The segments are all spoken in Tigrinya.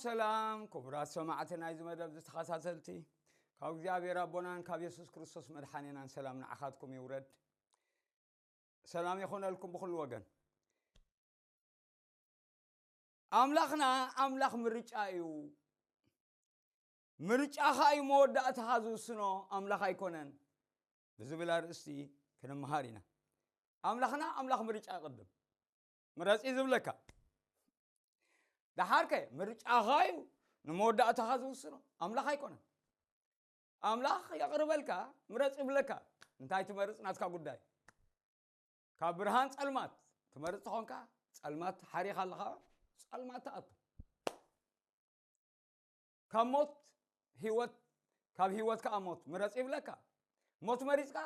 ሰላም ክቡራት ሰማዕቲ ናይዚ መደብ ዝተኸታተልቲ፣ ካብ እግዚኣብሔር ኣቦናን ካብ የሱስ ክርስቶስ መድሓኒናን ሰላም ንዓኻትኩም ይውረድ። ሰላም ይኹነልኩም ብኹሉ ወገን። ኣምላኽና ኣምላኽ ምርጫ እዩ። ምርጫኻ እዩ መወዳእታኻ ዝውስኖ፣ ኣምላኽ ኣይኮነን ብዝብል ኣርእስቲ ክንመሃር ኢና። ኣምላኽና ኣምላኽ ምርጫ ይቕድም። ምረጽ እዩ ዝብለካ። ደሓርከ ምርጫኻ እዩ ንመወዳእታኻ ዝውስኖ፣ ኣምላኽ ኣይኮነን። ኣምላኽ የቕርበልካ፣ ምረጽ ይብለካ። እንታይ ትመርጽ ናትካ ጉዳይ። ካብ ብርሃን ጸልማት ትመርጽ ተኾንካ፣ ጸልማት ሓሪኻ ኣለኻ፣ ጸልማት ትኣቱ። ካብ ሞት ህይወት፣ ካብ ህይወት ከኣ ሞት ምረጽ ይብለካ። ሞት መሪጽካ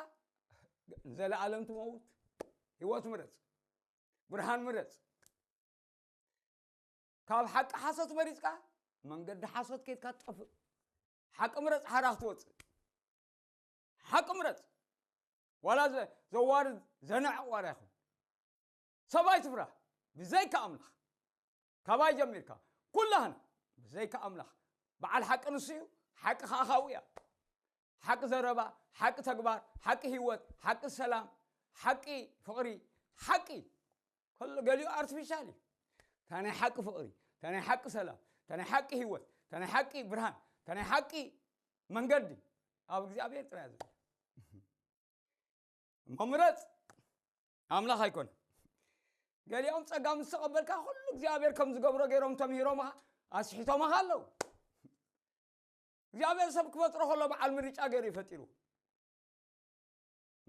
ዘለኣለም ትመውት። ህይወት ምረጽ፣ ብርሃን ምረጽ። ካብ ሓቂ ሓሶት መሪጽካ መንገዲ ሓሶት ኬድካ ትጠፍእ። ሓቂ ምረጽ ሓራ ክትወጽእ። ሓቂ ምረጽ። ዋላ ዘ-፣ ዘዋርድ ዘነዕቕ ዋላ ይኹን። ሰብ ኣይትፍራህ። ብዘይካ ኣምላኽ። ካባይ ጀሚርካ። ኩላህና ብዘይካ ኣምላኽ። በዓል ሓቂ ንሱ እዩ። ሓቂ ከኣ ካብኡ እያ። ሓቂ ዘረባ፣ ሓቂ ተግባር፣ ሓቂ ህይወት፣ ሓቂ ሰላም፣ ሓቂ ፍቕሪ፣ ሓቂ። ከሎ ገሊኡ ኣርቲፊሻል እዩ። እታ ናይ ሓቂ ፍቕሪ፣ እታ ናይ ሓቂ ሰላም፣ እታ ናይ ሓቂ ህይወት፣ እታ ናይ ሓቂ ብርሃን፣ እታ ናይ ሓቂ መንገዲ ኣብ እግዚኣብሔር ጥራይ እያ ዘላ። እሞ ምረጽ፣ ኣምላኽ ኣይኮነን። ገሊኦም ጸጋ ምስ ተቐበልካ፣ ኩሉ እግዚኣብሔር ከም ዝገብሮ ገይሮም ተምሂሮምኻ፣ ኣስሒቶምኻ ኣለዉ። እግዚኣብሔር ሰብ ክፈጥሮ ከሎ በዓል ምርጫ ገይሩ እዩ ፈጢሩ።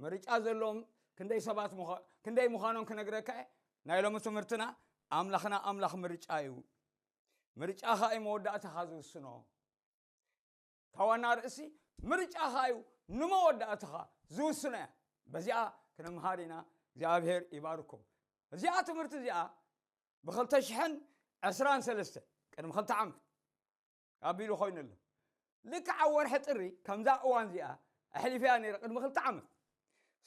ምርጫ ዘለዎም ክንደይ ሰባት ምዃ-፣ ክንደይ ምዃኖም ክነግረካ እየ። ናይ ሎሚ ትምህርትና ኣምላኽና ኣምላኽ ምርጫ እዩ። ምርጫኻ እዩ መወዳእታኻ ዝውስኖ። እታ ዋና ርእሲ ምርጫኻ እዩ ንመወዳእታኻ ዝውስኖ እያ። በዚኣ ክንምሃር ኢና። እግዚኣብሔር ይባርኩም። እዚኣ ትምህርቲ እዚኣ ብኽልተ ሽሕን ዕስራን ሰለስተ ቅድሚ ክልተ ዓመት ኣቢሉ ኮይኑ ኣሎ። ልክዕ ኣብ ወርሒ ጥሪ ከምዛ እዋን እዚኣ ኣሕሊፈያ ነይረ ቅድሚ ክልተ ዓመት።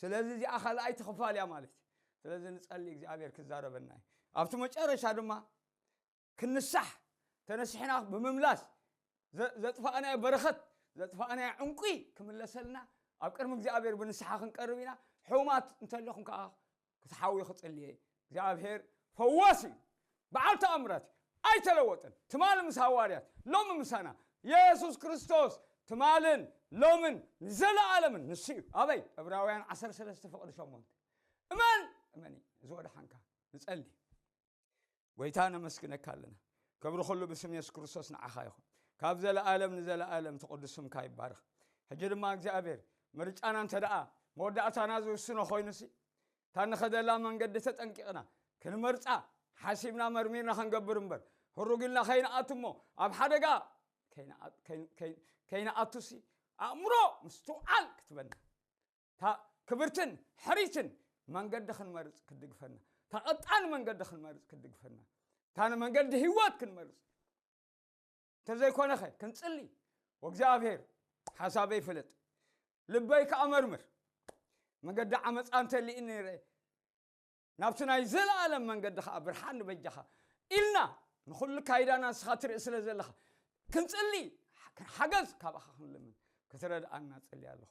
ስለዚ እዚኣ ካልኣይቲ ክፋል እያ ማለት እዩ። ስለዚ ንጸሊ እግዚኣብሔር ክዛረበና እዩ። ኣብቲ መጨረሻ ድማ ክንሳሕ ተነሲሕና ብምምላስ ዘ-፣ ዘጥፋእናዮ በረኸት ዘጥፋእናዮ ዕንቁ ክምለሰልና ኣብ ቅድሚ እግዚኣብሔር ብንስሓ ክንቀርብ ኢና። ሕሙማት እንተለኹም ከዓ ክትሓውዩ ክጽልየ። እግዚኣብሔር ፈዋሲ እዩ። በዓል ተኣምራት እዩ። ኣይተለወጠን። ትማሊ ምስ ሃዋርያት፣ ሎሚ ምሳና። የሱስ ክርስቶስ ትማልን ሎምን ንዘለኣለምን ንሱ እዩ። ኣበይ? ዕብራውያን ዓሰርተ ሰለስተ ፍቕዲ ሸሞንተ። እመን፣ እመን እዩ። እዚ ወድሓንካ። ንጸሊ። ጎይታ ነመስግነካ ኣለና። ክብሪ ኩሉ ብስም የሱስ ክርስቶስ ንዓኻ ይኹን። ካብ ዘለኣለም ንዘለኣለም እቲ ቅዱስ ስምካ ይባረኽ። ሕጂ ድማ እግዚኣብሔር ምርጫና እንተ ደኣ መወዳእታና ዝውስኖ ኮይኑሲ፣ እታ ንኸደላ መንገዲ ተጠንቂቕና ክንመርጻ ሓሲብና መርሚርና ክንገብር እምበር፣ ህሩግ ኢልና ከይንኣቱ እሞ ኣብ ሓደጋ ከይንኣ-፣ ከይ-፣ ከይ-፣ ከይንኣቱሲ ኣእምሮ ምስትውዓል ክትበና። እታ ክብርትን ሕሪትን መንገዲ ክንመርጽ ክትድግፈና። እታ ቀጣን መንገዲ ክንመርጽ ክትድግፈና። እታ ንመንገዲ ህይወት ክንመርጽ። እንተዘይኮነኸ ክንጽሊ። ወእግዚኣብሔር ሓሳበይ ፍለጥ፣ ልበይ ከኣ መርምር። መገዲ ዓመጻ እንተሊእኒ ርኤ፣ ናብቲ ናይ ዘለኣለም መንገዲ ኸኣ ብርሃን ንበጃኻ ኢልና ንኹሉ ካይዳና ንስኻ ትርኢ ስለ ዘለኻ ክንጽሊ፣ ሓገዝ ካባኻ ክንልምን ክትረድኣና እጽሊ ኣለኹ።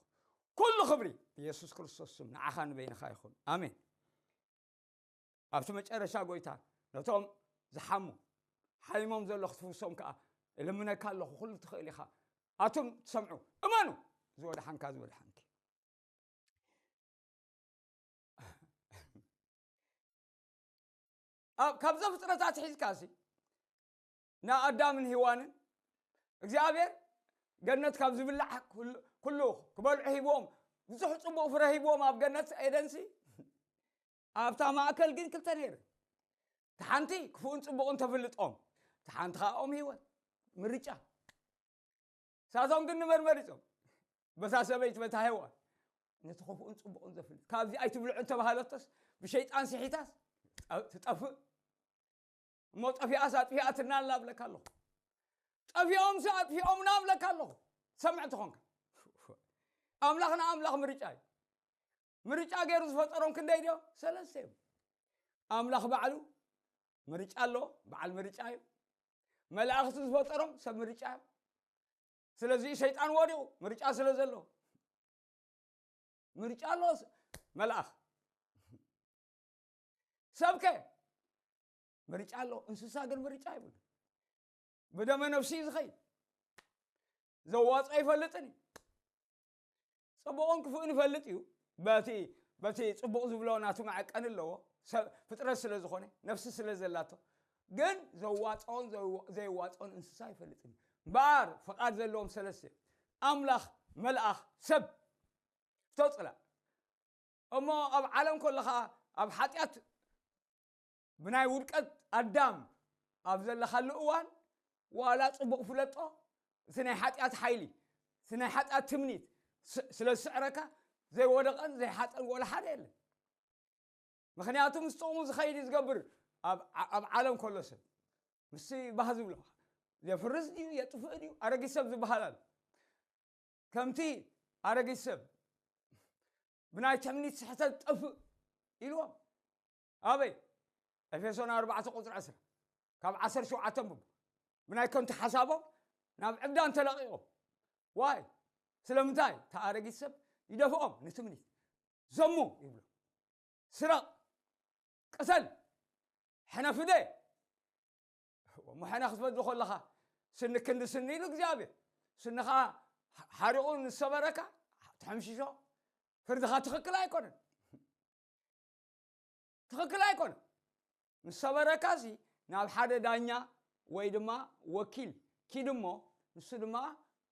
ኩሉ ክብሪ ብየሱስ ክርስቶስ ስም ንዓኻ ንበይንኻ ይኹን። ኣሜን። ኣብቲ መጨረሻ ጎይታ ነቶም ዝሓሙ ሓሚሞም ዘሎ ክትፍውሶም ከኣ እልምነካ ኣለኹ። ኩሉ ትኽእል ኢኻ። ኣቱም ትሰምዑ እመኑ። ዝወድሓንካ ዝወድሓንኪ። ኣብ፣ ካብ ዘፍጥረት ኣትሒዝካ ሲ ንኣዳምን ሄዋንን እግዚኣብሔር ገነት ካብ ዝብላዕ ኩሉ፣ ኩሉ ክበልዑ ሂብዎም፣ ብዙሕ ጽቡቕ ፍረ ሂብዎም ኣብ ገነት ኤደንሲ። ኣብታ ማእከል ግን ክልተ ነይሩ። እቲ ሓንቲ ክፉእን ጽቡቕን ተፍልጦም፣ እቲ ሓንቲ ኸኣ ኦም ህይወት። ምርጫ። ንሳቶም ግን ንመን መሪጾም? በታ ሰበይቲ፣ በታ ሄዋን። ነቲ ክፉእን ጽቡቕን ዘፍልጥ። ካብዚ ኣይትብልዑ እንተባሃለቶስ፣ ብሸይጣን ስሒታስ ትጠፍእ። እሞ ጠፊኣስ ኣጥፊኣትና ኣላ እብለካ ኣለኹ። ጠፊኦምስ ኣጥፊኦምና እብለካ ኣለኹ። ሰምዕ ተኾንካ። ኣምላኽና ኣምላኽ ምርጫ እዩ። ምርጫ ገይሩ ዝፈጠሮም ክንደይ ድዮም? ሰለስተ እዮም። ኣምላኽ ባዕሉ ምርጫ ኣለዎ፣ በዓል ምርጫ እዩ። መላእኽቲ ዝፈጠሮም ሰብ ምርጫ እዮም። ስለዚ ሰይጣን ወዲቑ ምርጫ ስለ ዘለዎ ምርጫ ኣሎ። መልኣኽ ሰብከ ምርጫ ኣሎ። እንስሳ ግን ምርጫ ይብሉ። ብደመ ነፍሲ እዩ ዝኸይድ። ዘዋፅኦ ይፈልጥን እዩ። ፅቡቕን ክፉእን ይፈልጥ እዩ። በቲ በቲ ፅቡቕ ዝብሎ ናቱ መዐቀኒ ኣለዎ። ሰብ ፍጥረት ስለ ዝኾነ ነፍሲ ስለ ዘላቶ ግን ዘዋፅኦን ዘይዋ- ዘይዋፅኦን እንስሳ ይፈልጥን እዩ። እምበኣር ፍቓድ ዘለዎም ሰለስተ እዮም። ኣምላኽ፣ መልኣኽ፣ ሰብ። ፍቶ ፅላእ እሞ ኣብ ዓለም ከለኻ ኣብ ሓጢኣት ብናይ ውድቀት ኣዳም ኣብ ዘለኻሉ እዋን ዋላ ፅቡቕ ፍለጦ እቲ ናይ ሓጢኣት ሓይሊ እቲ ናይ ሓጢኣት ትምኒት ስ- ስለ ዝስዕረካ ዘይወደቐን ዘይሓፀን ወላ ሓደ የለን። ምክንያቱ ምስ ጥቕሙ ዝኸይድ እዩ ዝገብር። ኣብ ኣብ ዓለም ከሎ ሰብ ምስቲ ባህ ዝብሎ የፍርስ ድዩ የጥፍእ ድዩ ኣረጊት ሰብ ዝበሃል ኣሎ። ከምቲ ኣረጊት ሰብ ብናይ ትምኒት ስሕተት ጠፍእ ኢልዎም ኣበይ ኤፌሶን ኣርባዕተ ቁፅሪ ዕስራ ካብ ዓሰርተ ሸውዓተ ብቡ ብናይ ከምቲ ሓሳቦም ናብ ዕብዳን ተለቒቖም ዋይ ስለምንታይ እቲ ኣረጊት ሰብ ይደፍኦም ንትምኒት ዘሙ ይብሎ ስረቕ ቅተል ሕነ ፍደ እሞ ሕነ ክትፈዲ ከለኻ ስኒ ክንዲ ስኒ ኢሉ እግዚኣብሔር ስንኻ ሓሪቑ ንሰበረካ ትሕምሽሾ ፍርድኻ ትኽክል ኣይኮነን ትኽክል ኣይኮነን ምስ ሰበረካ ሲ ናብ ሓደ ዳኛ ወይ ድማ ወኪል ኪድ እሞ ንሱ ድማ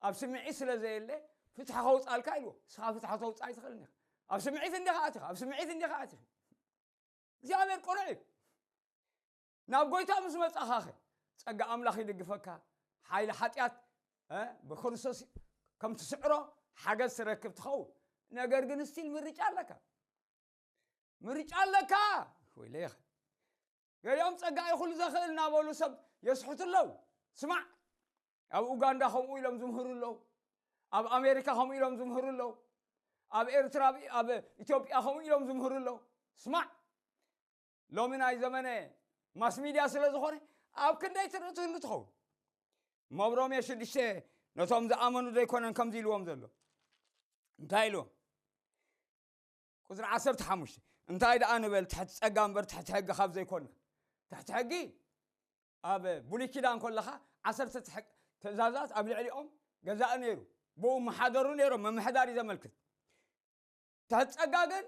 ኣብ ስምዒት ስለ ዘየለ ፍትሒ ከውፃልካ ኢልዎ እስኻ ፍትሒ ተውፃእ ኣይትኽእልን ኢኻ ኣብ ስምዒት እንዲኻ ኣቲኻ ኣብ ስምዒት እንዲኻ ኣቲኻ እግዚኣብሔር ቅኑዕ እዩ ናብ ጎይታ ምስ መጻኻኸ ጸጋ ኣምላኽ ይድግፈካ ሓይሊ ሓጢኣት ብክርስቶስ ከም ትስዕሮ ሓገዝ ትረክብ ትኸውን ነገር ግን ስቲል ምርጫ ኣለካ ምርጫ ኣለካ ወይለይኸ ገሊኦም ጸጋ እዩ ኩሉ ዘኽእል እናበሉ ሰብ የስሕቱ ኣለዉ ስማዕ ኣብ ኡጋንዳ ከምኡ ኢሎም ዝምህሩ ኣለዉ ኣብ ኣሜሪካ ከምኡ ኢሎም ዝምህሩ ኣለዉ ኣብ ኤርትራ ኣብ ኢትዮጵያ ከምኡ ኢሎም ዝምህሩ ኣለዉ ስማዕ ሎሚ ናይ ዘመነ ማስ ሚድያ ስለ ዝኾነ ኣብ ክንደይ ትርኢ ትህሉ ትኸውን መብሮምየ ሽዱሽተ ነቶም ዝኣመኑ ዘይኮነን ከምዚ ኢልዎም ዘሎ እንታይ ኢልዎም ቁፅሪ ዓሰርተ ሓሙሽተ እንታይ ደኣ ንበል ትሕቲ ፀጋ እምበር ትሕቲ ሕጊ ካብ ዘይኮና ትሕቲ ሕጊ ኣብ ብሉይ ኪዳን ከለኻ ዓሰርተ ትእዛዛት ኣብ ልዕሊኦም ገዛእ ነይሩ ብኡ መሓደሩ ነይሮም ምምሕዳር እዩ ዘመልክት ትሕቲ ፀጋ ግን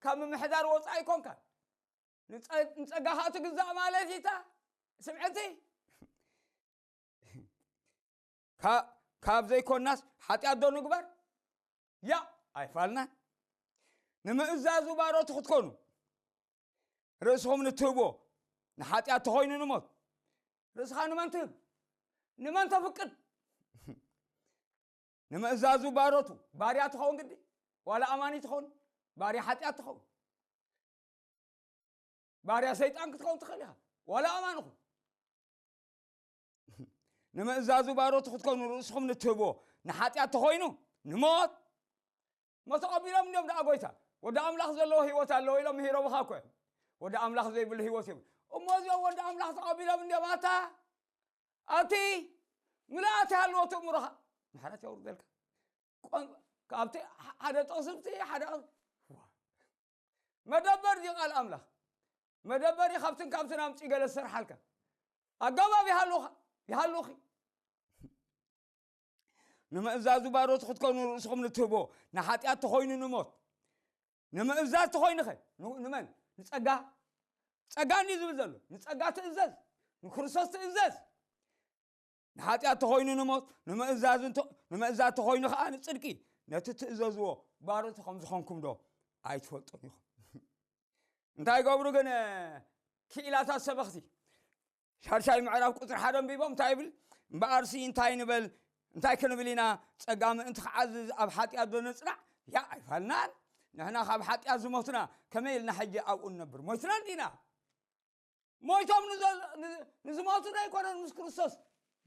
ካብ ምምሕዳር ወፃኢ ኣይኮንካን ንፀጋ ከዓ ትግዛእ ማለት እታ ስምዕቲ ካብ ዘይኮናስ ሓጢኣት ዶ ንግበር ያ ኣይፋልናን ንምእዛዙ ባሮት ክትኮኑ ርእስኹም ንትህቦ ንሓጢኣት ተኾይኑ ንሞት ርእስኻ ንመን ትህብ ንመን ተፍቅድ ንምእዛዙ ባሮቱ ባርያ ትኸውን ግዲ ዋላ ኣማኒ ትኸውን ባርያ ሓጢኣት ትኸውን ባርያ ሰይጣን ክትኸውን ትኽእል ኢኻ ዋላ ኣማንኹም ንምእዛዙ ባሮት ክትኮኑ ርእስኹም ንትህብዎ ንሓጢኣት ተኾይኑ ንሞት እሞ ተቐቢሎም እንዲዮም ደኣ ጎይታ ወዲ ኣምላኽ ዘለዎ ህይወት ኣለዎ ኢሎም ምሂሮምኻ እኮ እዮም ወዲ ኣምላኽ ዘይብሉ ህይወት እዮም እሞ እዚኦም ወዲ ኣምላኽ ተቐቢሎም እንዲዮም ኣታ ኣቲ ምልኣት ይሃልዎ ትእምሮኻ ምሕረት የውርደልካ ካብቲ ሓደ ጠስብቲ ሓደ መደበር እዩ ቃል ኣምላኽ መደበር እዩ ካብትን ካብትን ኣምፂ ገለ ዝሰርሓልካ ኣገባብ ይሃልውኻ ይሃልውኺ ንምእዛዙ ባሮት ክትኮኑ ርእስኹም ንትህቦ ንሓጢኣት ተኾይኑ ንሞት ንምእዛዝ ተኾይኑኸ ንመን ንፀጋ ፀጋ እንዲ ዝብል ዘሎ ንፀጋ ትእዘዝ ንክርስቶስ ትእዘዝ ንሓጢኣት ተኾይኑ ንሞት ንምእዛዝ ተኾይኑ ከዓ ንፅድቂ ነቲ ትእዘዝዎ ባሮት ከም ዝኾንኩም ዶ ኣይትፈልጡን ኢኹም እንታይ ገብሩ ግን ክኢላታት ሰበኽቲ ሻድሻይ ምዕራፍ ቁፅሪ ሓደ ኣንቢቦም እንታይ ይብል እምበኣርሲ እንታይ ንበል እንታይ ክንብል ኢና ጸጋ ምእንቲ ክዓዝዝ ኣብ ሓጢኣት ዶ ንጽናዕ ያ ኣይፋልናን ንሕና ካብ ሓጢኣት ዝሞትና ከመይ ኢልና ሕጂ ኣብኡ ንነብር ሞይትና እንዲና ሞይቶም ንዝሞቱ ዶ ኣይኮነን ምስ ክርስቶስ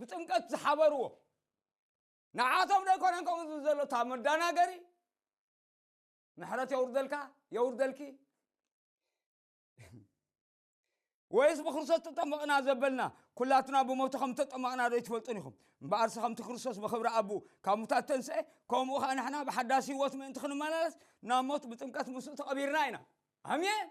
ብጥምቀት ዝሓበርዎ ንዓቶም ዶ ኣይኮነን ከምኡ ዝብል ዘሎ እታ መዳናገሪ ምሕረት የውርደልካ የውርደልኪ ወይስ ብክርስቶስ ተጠመቕና ዘበልና ኩላትና ብሞቱ ከም ተጠመቕና ዶ ኣይትፈልጡን ኢኹም? እምበኣርሲ ከምቲ ክርስቶስ ብኽብሪ ኣቡ ካብ ሙታት ተንስኤ፣ ከምኡ ኸዓ ንሕና ብሓዳስ ህይወት ምእንቲ ክንመላለስ ናብ ሞት ብጥምቀት ምስኡ ተቐቢርና ኢና። ኣሜን።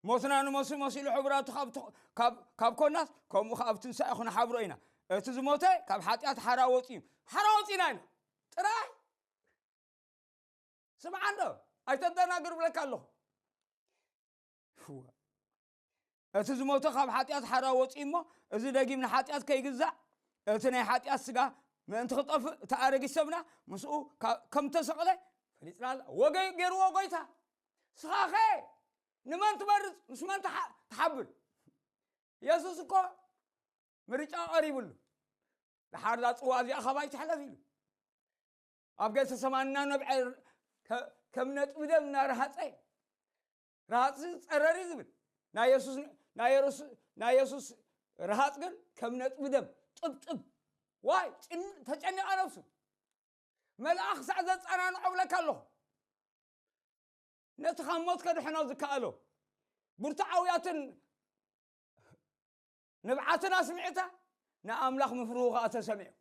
ሞትና ንሞቱ መሲሉ ሕብራቱ ካብ ትኽ-፣ ካብ፣ ካብ ኮናስ፣ ከምኡ ኸዓ ኣብ ትንሳኤ ክንሓብሮ ኢና። እቲ ዝሞተ ካብ ሓጢኣት ሓራ ወፂኡ፣ ሓራ ወፂና ኢና። ጥራይ ስምዓ እንዶ፣ ኣይተደናግር ብለካ ኣለኹ። እወ። እቲ ዝሞተ ካብ ሓጢኣት ሓራ ወፂኡ እሞ፣ እዚ ደጊም ንሓጢኣት ከይግዛእ፣ እቲ ናይ ሓጢኣት ስጋ ምእንቲ ክጠፍእ፣ እቲ ኣረጊት ሰብና ምስኡ ካ-፣ ከም ተሰቕለ ፈሊጥና ኣለ። ወገይ ገይርዎ ጎይታ። ስኻኸ ንመን ትመርጽ? ምስ መን ትሓ-፣ ትሓብር? የሱስ እኮ ምርጫ ቀሪብሉ። ደሓር እዛ ጽዋ እዚኣ ካባይ ትሕለፍ ኢሉ። ኣብ ገጸ ሰማኒ እናነብዐ ከ-፣ ከም ነጥቢ ደም እናረሃጸ፣ ረሃጽ ጸረር እዩ ዝብል። ናይ የሱስ፣ ናይ የሩስ-፣ ናይ የሱስ ረሃጽ ግን ከም ነጥቢ ደም ጥብጥብ። ዋይ፣ ጭን-፣ ተጨኒቓ ነብሱ። መልኣኽ ክሳዕ ዘጸናንዖ እብለካ ኣለኹ። ነቲ ካብ ሞት ከድሕኖ ዝከኣሎ ብርቱዓውያትን ንብዓትን ኣስሚዕታ፣ ንኣምላኽ ምፍርሁ ኸኣ ተሰሚዑ።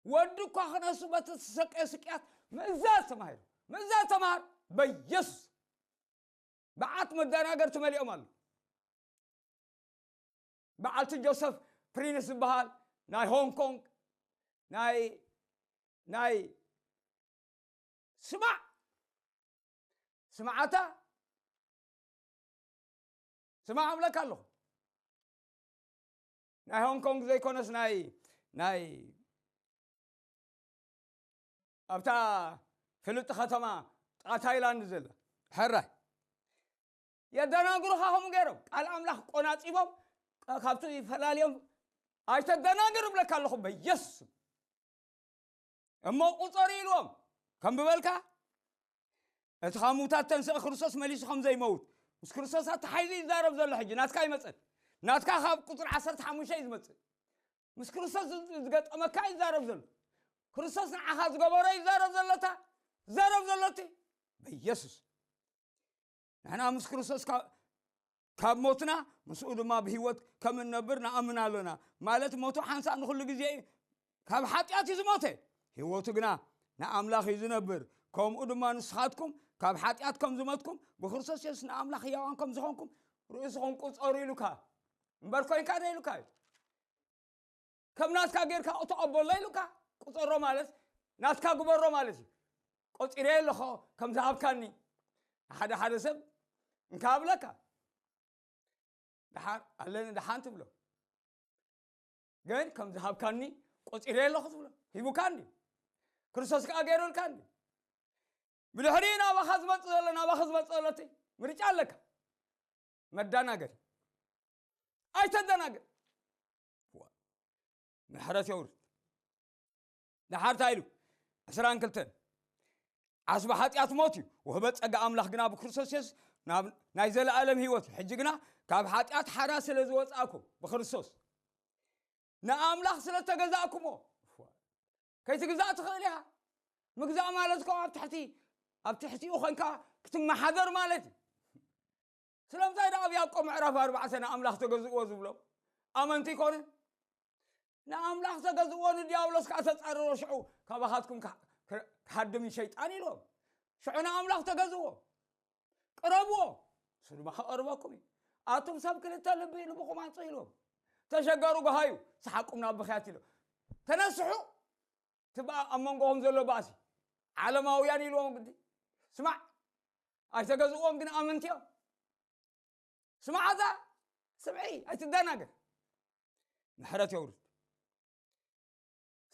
ወዲ እኳ ክነሱ በቲ ዝተሰቀየ ስቅያት ምእዛዝ ተማሂሩ። ምእዛዝ ተማሃር በየሱስ። በዓት መደናገርቲ መሊኦም ኣለዉ። በዓልቲ ጆሰፍ ፕሪንስ ዝበሃል ናይ ሆንግ ኮንግ፣ ናይ፣ ናይ፣ ስማዕ፣ ስማዓታ፣ ስማዕ እብለካ ኣለኹ። ናይ ሆንግ ኮንግ ዘይኮነስ ናይ፣ ናይ ኣብታ ፍልጥቲ ከተማ ጥቓ ታይላንድ ዘላ። ሕራይ። የደናግሩኻ ከምኡ ገይሮም። ቃል ኣምላኽ ቆናጺቦም፣ ካ-፣ ካብቲ ፈላልዮም ኣይተደናግር እብለካ ኣለኹ በየሱስ ስም። እሞ ቁጸሩ ኢልዎም። ከም ብበልካ፣ እቲ ካብ ምዉታት ተንስእ ክርስቶስ መሊሱ ከም ዘይመውት። ምስ ክርስቶስ ኣተሓሒዙ ይዛረብ ዘሎ ሕጂ። ናትካ ይመጸን። ናትካ ካብ ቁጽሪ ዓሰርተ ሓሙሽተ እዩ ዝመጽእ። ምስ ክርስቶስ ዝ-፣ ዝገጠመካ ይዛረብ ዘሎ። ክርስቶስ ንዓኻ ዝገበሮ ይዛረብ ዘሎታ። ይዛረብ ዘሎቲ። በየሱስ። ንሕና ምስ ክርስቶስ ካብ፣ ካብ ሞትና ምስኡ ድማ ብህይወት ከም እንነብር ንኣምን ኣሎና። ማለት ሞቱ ሓንሳእ ንኹሉ ግዜ እዩ። ካብ ሓጢኣት እዩ ዝሞተ። ህይወቱ ግና ንኣምላኽ እዩ ዝነብር። ከምኡ ድማ ንስኻትኩም ካብ ሓጢኣት ከም ዝሞትኩም ብክርስቶስ የሱስ ንኣምላኽ ህያዋን ከም ዝኾንኩም ርእስኹም ቁጸሩ ኢሉካ። እምበር ኮይንካ ዶ ኢሉካ እዩ? ከም ናትካ ጌርካ ተቐበሎ ኢሉካ ቁጸሮ ማለት ናትካ ግበሮ ማለት እዩ። ቆጺረ ኣለኹ ከም ዝሃብካኒ። ሓደ ሓደ ሰብ እንካ እብለካ። ደሓር ኣለኒ ደሓን ትብሎ። ግን ከም ዝሃብካኒ ቆጺረ ኣለኹ ትብሎ። ሂቡካ እንዲ። ክርስቶስ ከኣ ገይሩልካ እንዲ። ብድሕሪ ናባኻ ዝመጽእ ዘሎ፣ ናባኻ ዝመጽእ ዘሎ እቲ ምርጫ ኣለካ። መዳናገሪ። ኣይተደናገር። ዋ። ምሕረት የውርድ። ደሓር እንታይ ኢሉ? ዕስራን ክልተን። ዓስቢ ሓጢኣት ሞት እዩ። ውህበት ጸጋ ኣምላኽ ግና ብክርስቶስ የሱስ ናብ ናይ ዘለኣለም ህይወት እዩ። ሕጂ ግና ካብ ሓጢኣት ሓራ ስለ ዝወጻእኩ ብክርስቶስ ንኣምላኽ ስለ ተገዛእኩሞ። ከይትግዛእ ትኽእል ኢኻ። ምግዛእ ማለት ከኣ ኣብ ትሕቲ፣ ኣብ ትሕቲኡ ኾንካ ክትመሓደር ማለት እዩ። ስለምንታይ ደኣ ኣብ ያዕቆብ ምዕራፍ ኣርባዕተ ንኣምላኽ ተገዝእዎ ዝብሎ? ኣመንቲ ኣይኮኑን? ንኣምላኽ ተገዝእዎ፣ ንዲያብሎስ ከኣ ተጻረሮ፣ ሽዑ ካባኻትኩም ክሃ-፣ ክሃድም እዩ ሸይጣን ኢልዎም። ሽዑ ንኣምላኽ ተገዝእዎ፣ ቅረብዎ፣ ንሱ ድማ ከቐርበኩም እዩ። ኣቱም ሰብ ክልተ ልቢ፣ ልብኹም ኣንጽሁ ኢልዎም። ተሸገሩ፣ ጎሃዩ፣ ሰሓቁም ናብ ብኽያት ኢልዎም። ተነስሑ፣ እቲ በኣ-፣ ኣብ መንጎኹም ዘሎ ባእሲ ዓለማውያን ኢልዎም ግዲ። ስማዕ፣ ኣይተገዝእዎም ግን ኣመንቲ እዮም። ስማዕ፣ እዛ ስምዒ፣ ኣይትደናገር። ምሕረት የውርድ።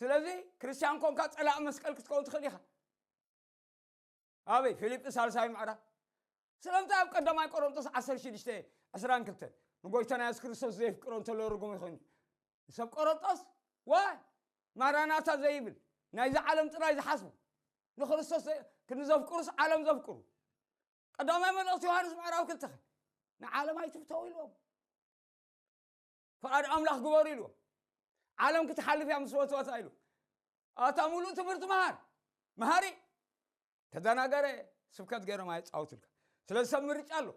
ስለዚ ክርስትያን ኮንካ ጸላኢ መስቀል ክትከውን ትኽእል ኢኻ። ኣበይ? ፊልጲ ሳልሳይ ምዕራፍ። ስለምንታይ ኣብ ቀዳማይ ቆሮንጦስ ዓሰርተ ሽዱሽተ ዕስራን ክልተን ንጎይታና የሱስ ክርስቶስ ዘየፍቅሮ እንተሎ ርጉም ይኹን። ንሰብ ቆሮንጦስ ዋይ ማራናታ ዘይብል ናይዚ ዓለም ጥራይ ዝሓስቡ ንክርስቶስ ዘይ-፣ ክንዘፍቅሩስ ዓለም ዘፍቅሩ። ቀዳማይ መልእኽቲ ዮሃንስ ምዕራፍ ክልተ ንዓለም ኣይትፍተው ኢልዎም። ፍቓድ ኣምላኽ ግበሩ ኢልዎም። ዓለም ክትሓልፍ እያ ምስ ወትወታ ኢሉ። ኣታ ሙሉእ ትምህርቲ መሃር። መሃሪ። ተደናገረ ስብከት ገይሮም ኣየጻውቱልካ። ስለዚ ሰብ ምርጫ ኣሎ።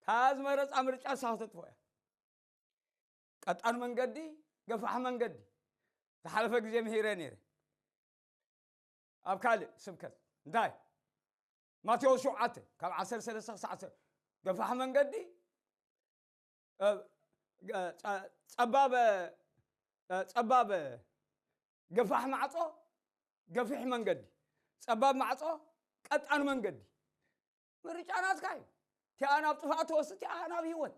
እታ ዝመረፃ ምርጫ ንሳ ክተጥፍኦ እያ። ቀጣን መንገዲ፣ ገፋሕ መንገዲ። ዝሓለፈ ግዜ ምሂረ ነይረ ኣብ ካልእ ስብከት። እንታይ? ማቴዎስ ሸውዓተ ካብ ዓሰርተ ሰለስተ ክሳዕ ዓሰርተ፣ ገፋሕ መንገዲ፣ እ፣ ጸ-፣ ጸባብ፣ እ፣ ጸባብ፣ ገፋሕ ማዕጾ፣ ገፊሕ መንገዲ፣ ጸባብ ማዕጾ፣ ቀጣን መንገዲ። ምርጫ ናትካ እዩ። እቲኣ ናብ ጥፋእ ትወስድ፣ እቲኣ ናብ ህይወት።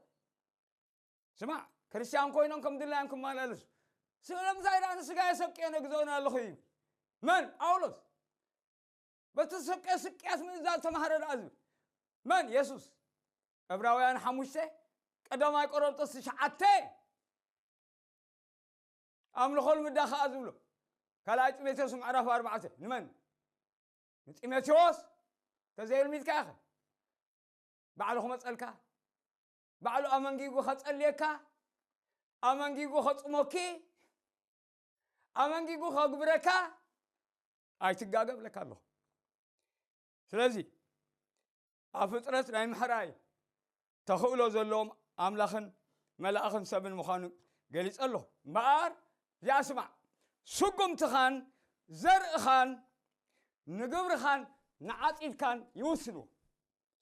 ስማዕ፣ ክርስትያን ኮይኖም ከም ድላዮም ክመላለሱ። ስለምንታይ ደኣ ንስጋየ ሰብቅዮ ነግዝኦን ኣለኹ ይብል። መን? ጳውሎስ። በቲ ሰብቅዮ ስቅያት ምእዛዝ ተማህረ ደኣ ዝብል መን? የሱስ። ዕብራውያን ሓሙሽተ፣ ቀዳማይ ቆሮንጦስ ትሽዓተ፣ ኣምልኾ ልምዳ ከኣ ዝብሎ። ካልኣይ ጢሞቴዎስ ምዕራፍ ኣርባዕተ። ንመን? ንጢሞቴዎስ። ተዘየልሚድካ ኢኸ። ባዕሉ ክመጸልካ፣ ባዕሉ ኣመንጊጉ ከጸልየካ፣ ኣመንጊጉ ከጽሞኪ፣ ኣመንጊጉ ከግብረካ፣ ኣይትጋገ እብለካ ኣለኹ። ስለዚ ኣብ ፍጥረት ናይ ምሕራይ ተኽእሎ ዘለዎም ኣምላኽን መላእኽን ሰብን ምዃኑ ገሊጸ ኣለኹ። እምበኣር እዚኣ ስማዕ፣ ስጉምትኻን ዘርእኻን ንግብርኻን ንዓጺድካን ይውስንዎ።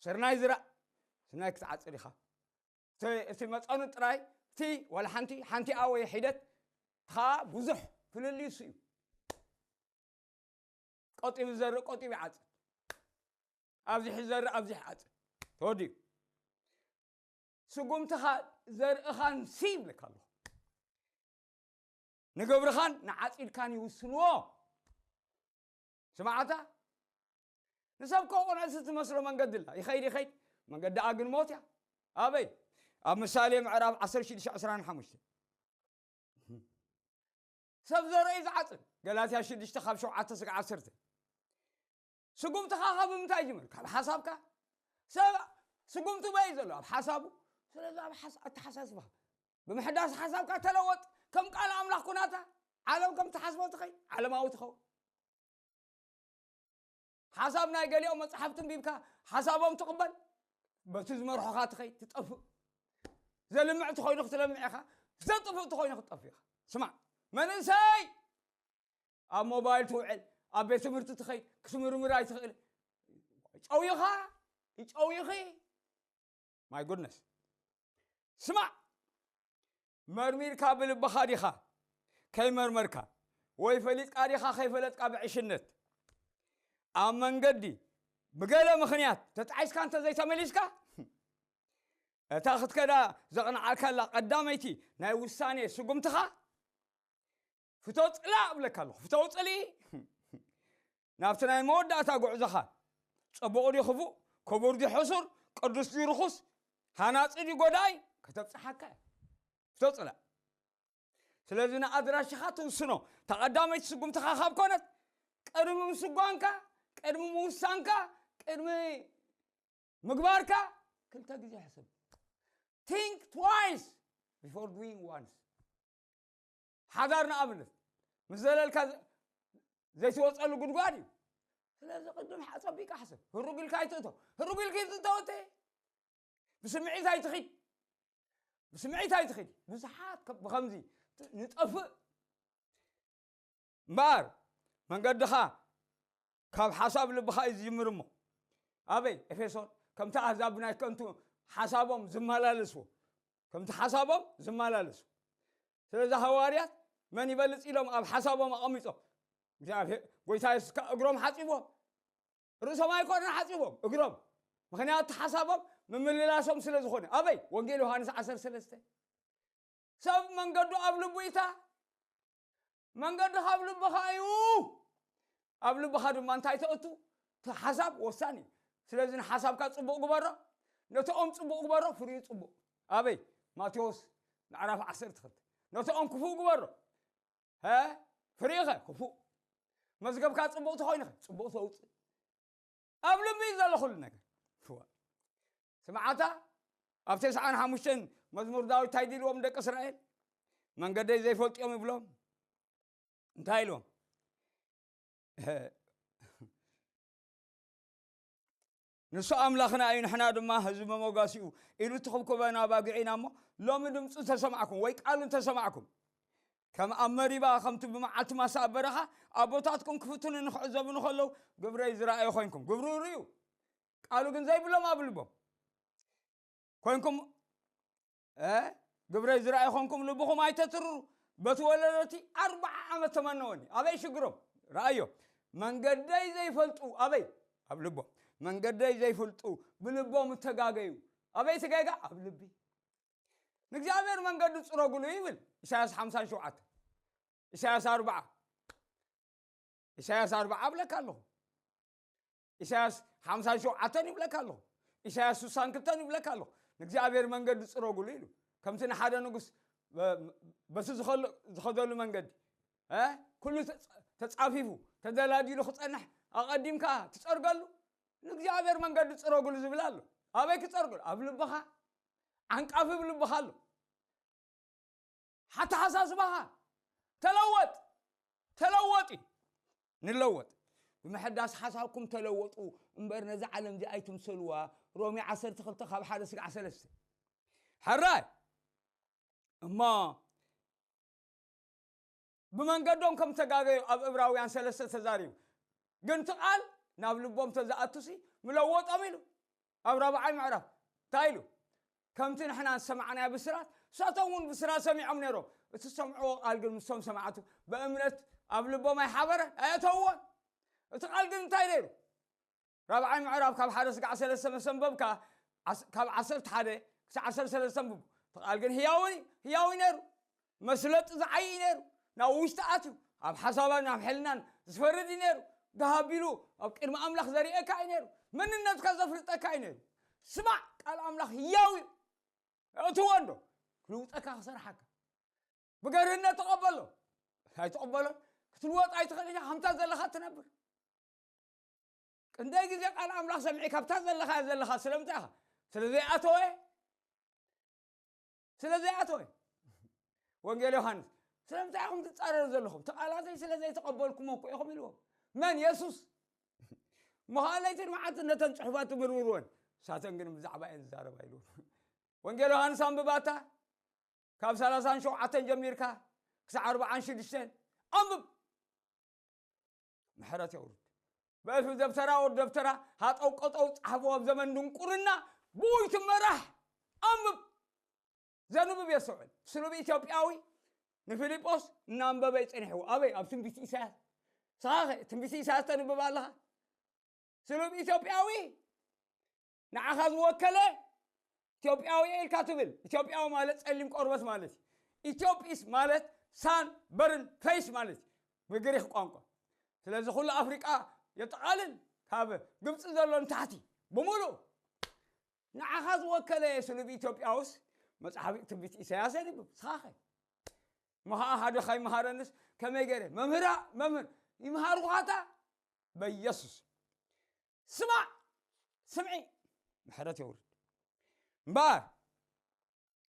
ስርናይ ዝራእ፣ ስርናይ ክትዓጽድ ኢኻ። እቲ፣ እቲ መጠኑ ጥራይ፣ እቲ ዋላ ሓንቲ፣ ሓንቲኣ ወይ ሒደት፣ እቲ ኸኣ ብዙሕ ፍልልዩ እሱ እዩ። ቆጢቡ ዝዘርእ ቆጢቡ ይዓጽድ። ኣብዚሑ ዝዘርእ ኣብዚሑ ይዓጽድ። ተወዲኡ። ስጉምትኻ ዘርእኻን ሲ ይብለካ ኣለኹ። ንግብርኻን ንዓጺድካን ይውስንዎ። ስምዓታ ንሰብ ከ ቁኑዕቲ ትመስሎ መንገዲ ኣላ። ይኸይድ ይኸይድ፣ መንገዲ ኣግን ሞት እያ። ኣበይ? ኣብ ምሳሌ ምዕራፍ ዓሰርተ ሽዱሽተ ዕስራን ሓሙሽተን። ሰብ ዘርኢ ዝዓጽድ፣ ገላትያ ሽዱሽተ ካብ ሸውዓተ ስጋዕ ዓሰርተ። ስጉምትኻ ካብ ምንታይ ይጅምር? ካብ ሓሳብካ። ሰብ ስጉምቱ በይ ዘሎ ኣብ ሓሳቡ። ስለዚ ኣብ ሓስ-፣ ኣተሓሳስባኻ ብምሕዳስ ሓሳብካ ተለወጥ። ከም ቃል ኣምላኽ ኩናታ። ዓለም ከም ትሓስቦ ትኸይድ፣ ዓለማዊ ትኸውን። ሓሳብ ናይ ገሊኦም መጽሓፍቲ ኣንቢብካ ሓሳቦም ትቕበል፣ በቲ ዝመርሖኻ ትኸይድ፣ ትጠፍእ። ዘልምዕ ተኾይኑ ክትለምዕ ኢኻ፣ ዘጥፍእ ተኾይኑ ክትጠፍእ ኢኻ። ስማዕ፣ መንእሰይ ኣብ ሞባይል ትውዕል፣ ኣብ ቤት ትምህርቲ ትኸይድ፣ ክትምርምር ኣይትኽእል። ጨውይኻ፣ ይጨውይኺ። My goodness። ስማዕ፣ መርሚርካ ብልብኻ ዲኻ ከይመርመርካ፣ ወይ ፈሊጥካ ዲኻ ከይፈለጥካ ብዕሽነት ኣብ መንገዲ ብገለ ምኽንያት ተጣዒስካ እንተ ዘይተመሊስካ፣ እታ ክትከዳ ዘቕንዓልካላ ቀዳመይቲ ናይ ውሳኔ ስጉምትኻ ፍቶ ጽላእ እብለካ ኣለኹ። ፍቶ ጽልኢ ናብቲ ናይ መወዳእታ ጉዕዞኻ፣ ጽቡቕ ድዩ ክፉእ፣ ክቡር ድዩ ሕሱር፣ ቅዱስ ድዩ ርኹስ፣ ሃናጺ ድዩ ጎዳኢ፣ ከተብጽሓካ እያ። ፍቶ ጽላእ። ስለዚ ንኣድራሻኻ ትውስኖ። እታ ቀዳመይቲ ስጉምትኻ ካብ ኮነት፣ ቅድሚ ምስጓንካ፣ ቅድሚ ምውሳንካ፣ ቅድሚ ምግባርካ ክልተ ግዜ ሕሰብ። Think twice before doing once። ሓዳር ንኣብነት ምስ ዘለልካ ዘ-፣ ዘይትወፀሉ ጉድጓድ እዩ። ስለዚ ቅድም ሓ-፣ ፀቢቕካ ሕሰብ። ህሩግ ኢልካ ኣይትእቶ። ህሩግ ኢልካ ኣይትእቶ እተ። ብስምዒት ኣይትኺድ። ብስምዒት ኣይትኺድ። ብዙሓት ከ-፣ ብኸምዚ ት-፣ ንጠፍእ። እምበኣር መንገድኻ ካብ ሓሳብ ልብኻ እዩ ዝጅምር እሞ። ኣበይ? ኤፌሶን። ከምቲ ኣህዛብ ናይ ከንቱ ሓሳቦም ዝመላለስዎ። ከምቲ ሓሳቦም ዝመላለሱ። ስለዚ ሃዋርያት መን ይበልጽ ኢሎም ኣብ ሓሳቦም ኣቐሚጦም። እግዚኣብሔር፣ ጎይታ የሱስ ከኣ እግሮም ሓጺብዎም። ርእሶም ኣይኮነን ሓጺቦም፣ እግሮም። ምኽንያቱ ሓሳቦም ምምልላሶም ስለ ዝኾነ። ኣበይ? ወንጌል ዮሃንስ ዓሰርተ ሰለስተ። ሰብ መንገዱ ኣብ ልቡ ኢታ፣ መንገዱ ካብ ልብኻ እዩ። ኣብ ልብኻ ድማ እንታይ ተእቱ? እቲ ሓሳብ ወሳኒ እዩ። ስለዚ ንሓሳብካ ጽቡቕ ግበሮ፣ ነቲ ኦም ጽቡቕ ግበሮ፣ ፍሪኡ ጽቡቕ። ኣበይ? ማቴዎስ ምዕራፍ ዓሰርተ ክልተ። ነቲ ኦም ክፉእ ግበሮ፣ ሀ? ፍሪእኸ ክፉእ። መዝገብካ ጽቡቕ ተኾይንኸ ጽቡቕ ተውጽእ። ኣብ ልቢ እዩ ዘሎ ኩሉ ነገር። ፍዋ። ስምዓታ ኣብ ተስዓን ሓሙሽተን መዝሙር ዳዊት እንታይ ድልዎም ደቂ እስራኤል? መንገደይ ዘይፈልጡ እዮም ይብሎም። እንታይ ኢልዎም? ንሱ ኣምላኽና እዩ፣ ንሕና ድማ ህዝቢ መሞጋሲኡ ኢሉ እትኽብኩበና ኣባጊዕ ኢና እሞ፣ ሎሚ ድምፁ ተሰማዕኩም ወይ ቃሉ እንተሰማዕኩም፣ ከም ኣብ መሪባ፣ ከምቲ ብመዓልቲ ማሳ ኣብ በረኻ ኣቦታትኩም ክፍትኑ ንኽዕዘቡ ንኸለዉ፣ ግብረይ ዝረኣዩ ኮይንኩም፣ ግብሩ ርእዩ፣ ቃሉ ግን ዘይብሎም ኣብ ልቦም ኮይንኩም፣ እ፣ ግብረይ ዝረኣዩ ኮይንኩም ልብኹም ኣይተትርሩ። በቲ ወለዶቲ ኣርብዓ ዓመት ተመነወኒ። ኣበይ ሽግሮም? ረኣዮ። መንገደይ ዘይፈልጡ፣ ኣበይ? ኣብ ልቦም። መንገደይ ዘይፈልጡ፣ ብልቦም እተጋገዩ። ኣበይ እቲ ጌጋ? ኣብ ልቢ። ንእግዚኣብሔር መንገዱ ጽረጉሉ ይብል ኢሳያስ ሓምሳን ሸውዓተ። ኢሳያስ ኣርብዓ። ኢሳያስ ኣርብዓ እብለካ ኣለኹ። ኢሳያስ ሓምሳን ሸውዓተን ይብለካ ኣለኹ። ኢሳያስ ስሳን ክልተን ይብለካ ኣለኹ። ንእግዚኣብሔር መንገዱ ጽረጉሉ ኢሉ። ከምቲ ንሓደ ንጉስ በ-፣ በቲ ዝኸሎ-፣ ዝኸደሉ መንገዲ፣ እ፣ ኩሉ ተጻ-፣ ተጻፊፉ፣ ተደላዲሉ ክጸንሕ ኣቐዲምካ ትጸርገሉ። ንእግዚኣብሔር መንገዲ ጽረጉሉ ዝብል ኣሎ። ኣበይ ክጸርገሉ? ኣብ ልብኻ። ዓንቃፊ ኣብ ልብኻ ኣሎ። ኣተሓሳስባኻ ተለወጥ፣ ተለወጢ። ንለወጥ። ብምሕዳስ ሓሳብኩም ተለወጡ እምበር ነዛ ዓለም እዚኣ ኣይትምሰልዋ። ሮሜ ዓሰርተ ክልተ ካብ ሓደ ስጋዕ ሰለስተ። ሕራይ። እሞ ብመንገዶም ከም ተጋገዩ ኣብ ዕብራውያን ሰለስተ ተዛሪቡ። ግን እቲ ቃል ናብ ልቦም ተዝኣቱሲ ምለወጦም ኢሉ። ኣብ ራብዓይ ምዕራፍ እንታይ ኢሉ? ከምቲ ንሕና ዝሰማዕናዮ ብስራት፣ ንሳቶም እውን ብስራት ሰሚዖም ነይሮም። እቲ ዝሰምዕዎ ቃል ግን ምስቶም ሰማዕቱ ብእምነት ኣብ ልቦም ኣይሓበረን፣ ኣየእተውዎን። እቲ ቃል ግን እንታይ ነይሩ? ራብዓይ ምዕራፍ ካብ ሓደ ስጋዕ ሰለስተ ምስ ኣንበብካ፣ ዓስ-፣ ካብ ዓሰርተ ሓደ ክሳዕ ዓሰርተ ሰለስተ ኣንብቡ። እቲ ቃል ግን ህያውን እዩ፣ ህያው እዩ ነይሩ። መስለጢ ዝዓዪ እዩ ነይሩ። ናብ ውሽጢ ኣትዩ፣ ኣብ ሓሳባን ኣብ ሕልናን ዝፈርድ እዩ ነይሩ። ደሃብ ኢሉ ኣብ ቅድሚ ኣምላኽ ዘርእየካ እዩ ነይሩ። መንነትካ ዘፍልጠካ እዩ ነይሩ። ስማዕ፣ ቃል ኣምላኽ ህያው እዩ። እእትዎ እንዶ፣ ክልውጠካ ክሰርሓካ። ብገርህነት ተቐበሎ። ኣይትቐበሎን። ክትልወጥ ኣይትኽእል ኢኻ፣ ከምታ ዘለኻ ትነብር። ክንደይ ግዜ ቃል ኣምላኽ ሰሚዐ፣ ካብታ ዘለኻ ዘለኻ ስለምንታይ ኢኻ? ስለ ዘይኣተወ፣ ስለ ዘይኣተወ። ወንጌል ዮሃንስ፣ ስለምንታይ ኢኹም ትጻረሩ ዘለኹም? እቲ ቃላተይ ስለ ዘይተቐበልኩሞ እኮ ኢኹም ኢልዎም። መን? የሱስ። መኻለይትን መዓልትን ነተን ጽሑፋት ትምርምርወን፣ ንሳተን ግን ብዛዕባ እየን ዝዛረባ ኢልዎም። ወንጌል ዮሃንስ ኣንብባታ፣ ካብ ሰላሳን ሸውዓተን ጀሚርካ ክሳዕ ኣርብዓን ሽዱሽተን ኣንብብ። ምሕረት የውርድ። ብእልፊ ደብተራ ወዲ ደብተራ ሃጠው ቀጠው ጸሓፎ ኣብ ዘመን ድንቁርና ብኡ ይትመራሕ። ኣንብብ። ዘንብብ የስተውዕል። ስሉብ ኢትዮጵያዊ ንፊልጶስ እናንበበ ይጸኒሕዎ። ኣበይ? ኣብ ትንቢት ኢሳያስ። ንስኻ ኸ ትንቢት ኢሳያስ ተንብብ ኣለኻ? ስሉብ ኢትዮጵያዊ ንዓኻ ዝወከለ ኢትዮጵያዊ እየ ኢልካ ትብል። ኢትዮጵያዊ ማለት ጸሊም ቆርበት ማለት እዩ። ኢትዮጵስ ማለት ሳን በርን ፌስ ማለት እዩ ብግሪኽ ቋንቋ። ስለዚ ኩሉ ኣፍሪቃ የጠቓልል፣ ካብ ግብጺ ዘሎ ንታሕቲ ብምሉእ። ንዓኻ ዝወከለ ስሉብ ኢትዮጵያውስ መጽሓፍ ትንቢት ኢሳያስ የንብብ። ንስኻ ኸ? እሞ ኸዓ ሓደ ኸይምሃረንስ ከመይ ገይረ? መምህራ፣ መምህር፣ ይምሃርኩኻታ በኢየሱስ። ስማዕ፣ ስምዒ፣ ምሕረት የውርድ። እምበኣር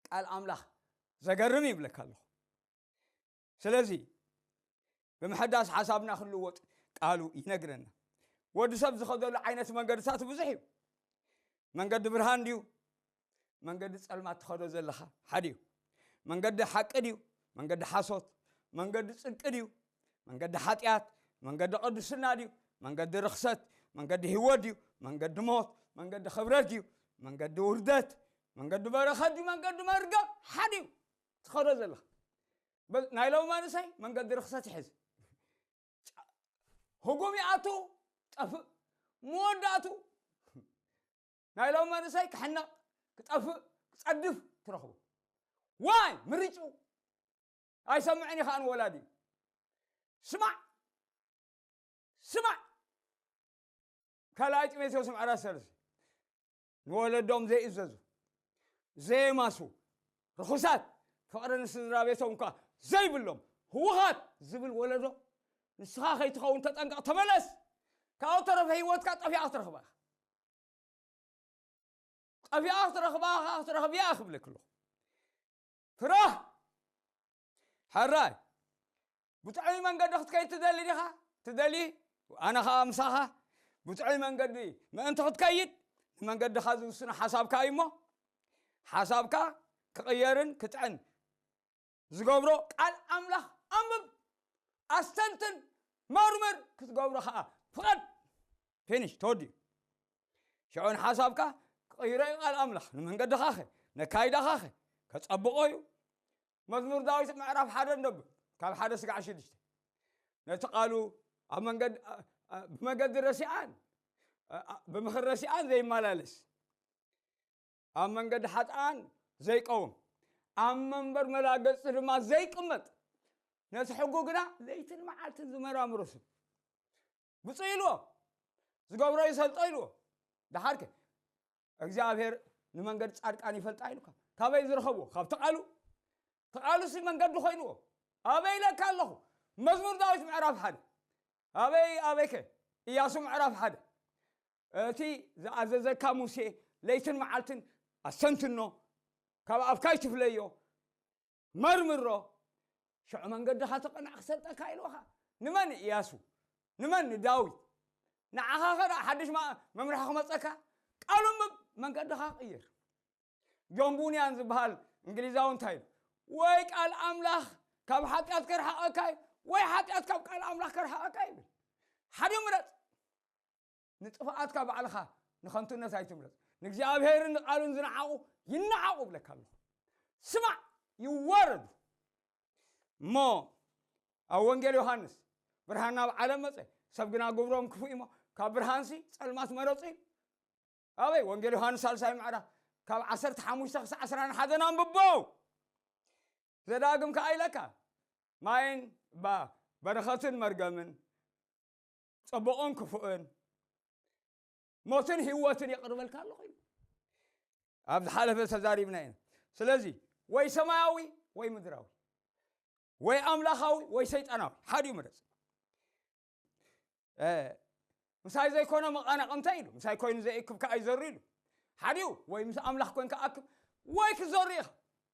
ቃል ኣምላኽ ዘገርም ይብለካ ኣለኹ። ስለዚ ብምሕዳስ ሓሳብና ክንልወጥ ቃሉ ይነግረና። ወዲ ሰብ ዝኸደሉ ዓይነት መንገድታት ብዙሕ እዩ። መንገዲ ብርሃን ድዩ? መንገዲ ጸልማት ትኸዶ ዘለኻ ሓደ እዩ። መንገዲ ሓቂ ድዩ? መንገዲ ሓሶት? መንገዲ ጽድቂ ድዩ? መንገዲ ሓጢኣት? መንገዲ ቅድስና ድዩ? መንገዲ ርኽሰት? መንገዲ ህይወት ድዩ? መንገዲ ሞት? መንገዲ ክብረት ድዩ? መንገዲ ውርደት? መንገዲ በረኸት ድዩ? መንገዲ መርገም? ሓደ እዩ ትኸዶ ዘለኻ። በ-፣ ናይ ሎሚ መንእሰይ መንገዲ ርኽሰት ይሕዝ። ጫ-፣ ህጉም ይኣቱ፣ ጠፍእ። መወዳእቱ ናይ ሎሚ መንእሰይ ክሕነቕ፣ ክጠፍእ፣ ክጸድፍ ትረኽቦ። ዋይ ምርጭኡ ኣይሰምዕን እዩ ከኣ ንወላዲ። ስማዕ፣ ስማዕ። ካልኣይ ጢሞቴዎስ ምዕራፍ ሰለስተ። ንወለዶም ዘይእዘዙ፣ ዘየማሱ፣ ርኹሳት፣ ፍቕሪ ንስድራ ቤቶም እኳ ዘይብሎም፣ ህውኻት ዝብል ወለዶ፣ ንስኻ ከይትኸውን ተጠንቀቕ፣ ተመለስ። ካብኡ ተረፈ ህይወትካ ጠፊኣ ክትረኽባ ኢኻ። ጠፊኣ ክትረኽባ ኢኻ፣ ክትረኽብያ ኢኻ ክብለኪ ኣለኹ። ፍራህ! ሕራይ! ብጥዑይ መንገዲ ክትከይድ ትደሊ ዲኻ? ትደሊ? ኣነ ኸኣ ምሳኻ ብጥዑይ መንገዲ ምእንቲ ክትከይድ ንመንገድኻ ዝውስኖ ሓሳብካ እዩ እሞ፣ ሓሳብካ ክቕየርን ክጥዕን ዝገብሮ ቃል ኣምላኽ ኣንብብ፣ ኣስተንትን፣ መርምር፣ ክትገብሮ ኸዓ ፍቐድ። ፊኒሽ፣ ተወዲኡ። ሽዑ ንሓሳብካ ክቕይሮ እዩ ቃል ኣምላኽ። ንመንገድኻኸ፣ ነካይዳኻኸ ከጸብቖ እዩ። መዝሙር ዳዊት ምዕራፍ ሓደ ንደብር፣ ካብ ሓደ ስጋዕ ሽዱሽተ። ነቲ ቃሉ ኣብ መንገድ-፣ ኣ-፣ ኣ-፣ ብመገዲ ረሲኣን፣ ኣ-፣ ኣ-፣ ብምኽሪ ረሲኣን ዘይመላለስ፣ ኣብ መንገዲ ሓጥኣን ዘይቀውም፣ ኣብ መንበር መላገጺ ድማ ዘይቅመጥ፣ ነቲ ሕጉ ግና ለይትን መዓልትን ዝመራምሮ ሰብ ብፁዕ ኢልዎ፣ ዝገብሮ ይሰልጦ ኢልዎ። ደሓርከ እግዚኣብሔር ንመንገዲ ጻድቃን ይፈልጣ ኢሉካ። ካበይ ዝረኸብዎ? ካብቲ ቃሉ። እቲ ቃሉሲ መንገዲ ኮይንዎ። ኣበይ ኢለካ ኣለኹ? መዝሙር ዳዊት ምዕራፍ ሓደ። ኣበይ፣ ኣበይከ? ኢያሱ ምዕራፍ ሓደ። እቲ ዝኣዘዘካ ሙሴ ለይትን መዓልትን ኣስተንትኖ፣ ካብ ኣፍካ ኣይትፍለዮ፣ መርምሮ፣ ሽዑ መንገድኻ ተቐናዕ ክሰልጠካ ኢልወኻ። ንመን? ኢያሱ። ንመን? ንዳዊት። ንዓኻ ኸ ደኣ ሓድሽ ማ-፣ መምርሒ ክመጸካ? ቃሉ ኣንብብ፣ መንገድኻ ቅይር። ጆን ቡንያን ዝበሃል እንግሊዛዊ እንታይ ኢሉ? ወይ ቃል ኣምላኽ ካብ ሓጢኣት ከርሓቐካ እዩ፣ ወይ ሓጢኣት ካብ ቃል ኣምላኽ ከርሓቐካ እዩ ይብል። ሓደ ምረጽ። ንጥፍኣትካ ባዕልኻ ንኸንቱነት ኣይትምረጽ። ንእግዚኣብሔርን ንቃሉን ዝነዓቑ ይነዓቑ እብለካ ኣለኹ። ስማዕ፣ ይዋረዱ። እሞ ኣብ ወንጌል ዮሃንስ፣ "ብርሃን ናብ ዓለም መጸ፣ ሰብ ግና ግብሮም ክፉእ እሞ፣ ካብ ብርሃንሲ ጸልማት መረጹ" ኢሉ። ኣበይ? ወንጌል ዮሃንስ ሳልሳይ ምዕራፍ፣ ካብ ዓሰርተ ሓሙሽተ ክሳዕ ዕስራን ሓደን ኣንብቦ። ዘዳግም ከኣ ኢለካ፣ ማይን ባ-፣ በረኸትን መርገምን፣ ጽቡቕን ክፉእን፣ ሞትን ህይወትን የቕርበልካ ኣለኹ ኢሉ። ኣብ ዝሓለፈ ተዛሪብና ኢና። ስለዚ ወይ ሰማያዊ ወይ ምድራዊ፣ ወይ ኣምላኻዊ ወይ ሰይጣናዊ፣ ሓዲኡ ምረጽ። እ፣ "ምሳይ ዘይኮነ መቓናቕንተ" ኢሉ፣ "ምሳይ ኮይኑ ዘይእክብ ከኣ ይዘሩ" ኢሉ። ሓዲኡ ወይ ምስ ኣምላኽ ኮንካ ኣክብ ወይ ክዘሩ ኢኻ።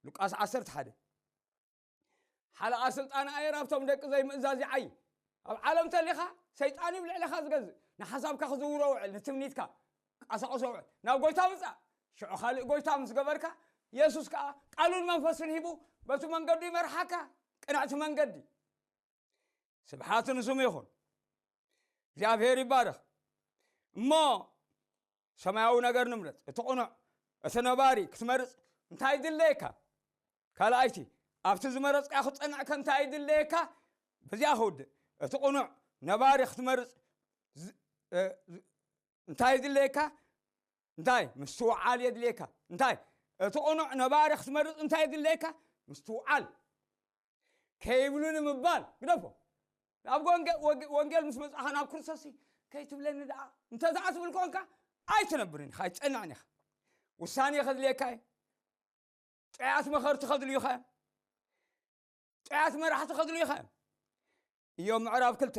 ሉቃስ ዓሰርተ ሓደ። ሓለቓ ስልጣን ኣየር ኣብቶም ደቂ ዘይምእዛዝ ይዓዪ። ኣብ ዓለም ተሊኻ ሰይጣን እዩ ኣብ ልዕሌኻ ዝገዝእ። ንሓሳብካ ክዝውሮ ውዕል፣ ንትምኒትካ ቀሳቕሶ ውዕል። ናብ ጎይታ ምጻእ። ሽዑ ካልእ ጎይታ ምስ ገበርካ፣ የሱስ ከኣ ቃሉን መንፈሱን ሂቡ በቲ መንገዱ ይመርሓካ። ቅንዕቲ መንገዲ። ስብሓት ንስሙ ይኹን። እግዚኣብሔር ይባረኽ። እሞ ሰማያዊ ነገር ንምረጽ። እቲ ቅኑዕ፣ እቲ ነባሪ ክትመርጽ እንታይ ይድለየካ? ካልኣይቲ፣ ኣብቲ ዝመረጽካዮ ክትጸንዕ ከ እንታይ ይድለየካ? በዚኣ ክውድእ። እቲ ቅኑዕ ነባሪ ክትመርጽ ዝ-፣ እ፣ ዝ-፣ እንታይ ይድለየካ? እንታይ? ምስትውዓል የድልየካ። እንታይ? እቲ ቅኑዕ ነባሪ ክትመርጽ እንታይ የድልየካ? ምስትውዓል። ከይብሉኒ ምባል ግደፎ። ኣብ ጎንገ-፣ ወግ-፣ ወንጌል ምስ መጻኻ ናብ ክርስቶስ ከይትብለኒ ደኣ፣ እንተ ደኣ ትብል ኮንካ፣ ኣይትነብርን ኢኻ፣ ኣይትጸንዕን ኢኻ። ውሳኔ ከድልየካ እዩ። ጥዑያት መኸርቲ ከድልዩኻ እዮም። ጥዑያት መራሕቲ ከድልዩኻ እዮም። ኢዮብ ምዕራፍ ክልተ።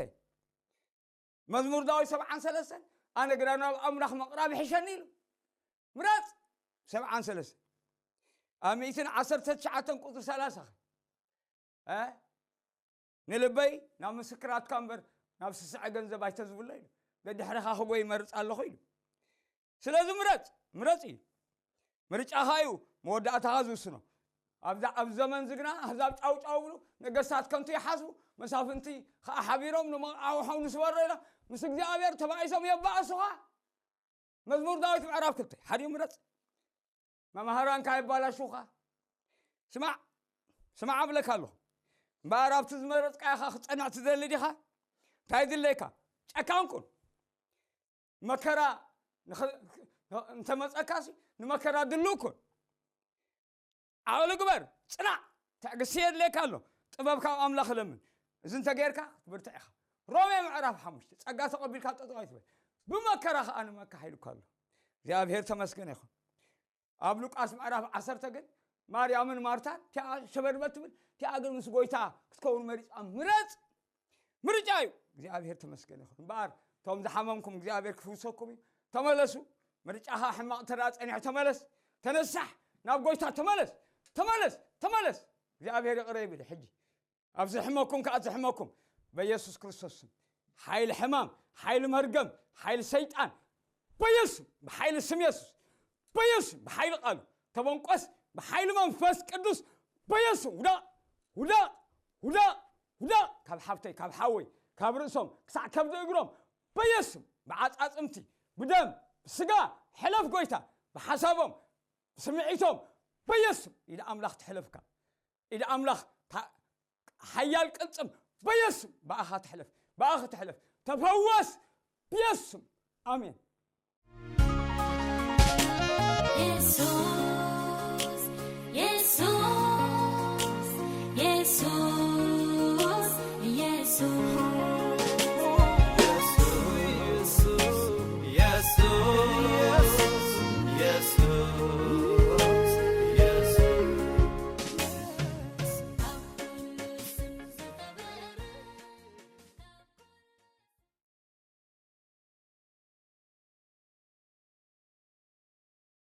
መዝሙር ዳዊት ሰብዓን ሰለስተን፣ "ኣነ ግና ናብ ኣምላኽ ምቕራብ ይሕሸኒ" ኢሉ። ምረጽ። ሰብዓን ሰለስተን። ኣብ ሚእትን ዓሰርተ ትሽዓተን ቁጽሪ ሰላሳ ኸ? እ? "ንልበይ ናብ ምስክራትካ እምበር ናብ ስስዐ ገንዘብ ኣይተዝብሎ" ኢሉ። "ደድሕርኻ ክጎይ ይመርጽ ኣለኹ" ኢሉ። ስለዚ ምረጽ፣ ምረጽ እዩ። ምርጫኻ እዩ መወዳእታኻ ዝውስኖ። ኣብዛ፣ ኣብ ዘመን ዝግና ኣህዛብ ጫው ጫው ብሉ፣ ነገስታት ከንቱ ይሓስቡ፣ መሳፍንቲ ኸኣ ሓቢሮም ንመቓውሖም ንስበሮ ኢሎም ምስ እግዚኣብሔር ተባኢሶም የባእሱኻ። መዝሙር ዳዊት ምዕራፍ ክልተ፣ ሓዲኡ ምረጽ። መማህራንካ የባላሹኻ። ስማዕ፣ ስማዕ እብለካ ኣለኹ። እምበኣር ኣብቲ ዝመረጽካዮ ኢኻ ክትጸንዕ ትደሊ ዲኻ? እንታይ ድለየካ? ጨካን ኩን። መከራ ንኸ-፣ እንተመጸካሲ ንመከራ ድልው ኩን። ዓቕሊ ግበር፣ ጽናዕ፣ ትዕግስቲ የድልየካ ኣሎ። ጥበብ ካብ ኣምላኽ ለምን። እዚ እንተጌርካ ክትብርትዕ ኢኻ። ሮሜ ምዕራፍ ሓሙሽተ፣ ጸጋ ተቐቢልካ ጠጠው ኣይትበል። ብመከራ ኸኣ ንመካሕ ኢሉካ ኣሎ። እግዚኣብሔር ተመስገን ይኹን። ኣብ ሉቃስ ምዕራፍ ዓሰርተ ግን ማርያምን ማርታን፣ እቲኣ ሸበድበድ ትብል፣ እቲኣ ግን ምስ ጎይታ ክትከውን መሪጻ። ምረጽ፣ ምርጫ እዩ። እግዚኣብሔር ተመስገን ይኹን። እምበኣር እቶም ዝሓመምኩም እግዚኣብሔር ክፍውሰኩም እዩ። ተመለሱ። ምርጫኻ ሕማቕ እንተ ደኣ ጸኒሑ ተመለስ። ተነሳሕ፣ ናብ ጎይታ ተመለስ። ተመለስ፣ ተመለስ። እግዚኣብሔር ይቕረ ይብል። ሕጂ ኣብ ዝሕመኩም ከኣ ዝሕመኩም በኢየሱስ ክርስቶስ ስም። ሓይሊ ሕማም፣ ሓይሊ መርገም፣ ሓይሊ ሰይጣን በየሱም ብሓይሊ ስም የሱስ በየሱም ብሓይሊ ቃሉ ተበንቆስ ብሓይሊ መንፈስ ቅዱስ በየሱም ውዳቕ ውዳቕ ውዳቕ ውዳቕ ካብ ሓብተይ ካብ ሓወይ ካብ ርእሶም ክሳዕ ከብዲ እግሮም በየሱም ብዓጻጽምቲ ብደም ብስጋ ሕለፍ ጎይታ ብሓሳቦም ብስምዒቶም በየሱም ኢድ ኣምላኽ ትሕለፍካ ኢድ ኣምላኽ ሓያል ቅልጽም በየሱም ብኣኻ ትሕለፍ ብኣኻ ትሕለፍ ተፈወስ በየሱም ኣሜን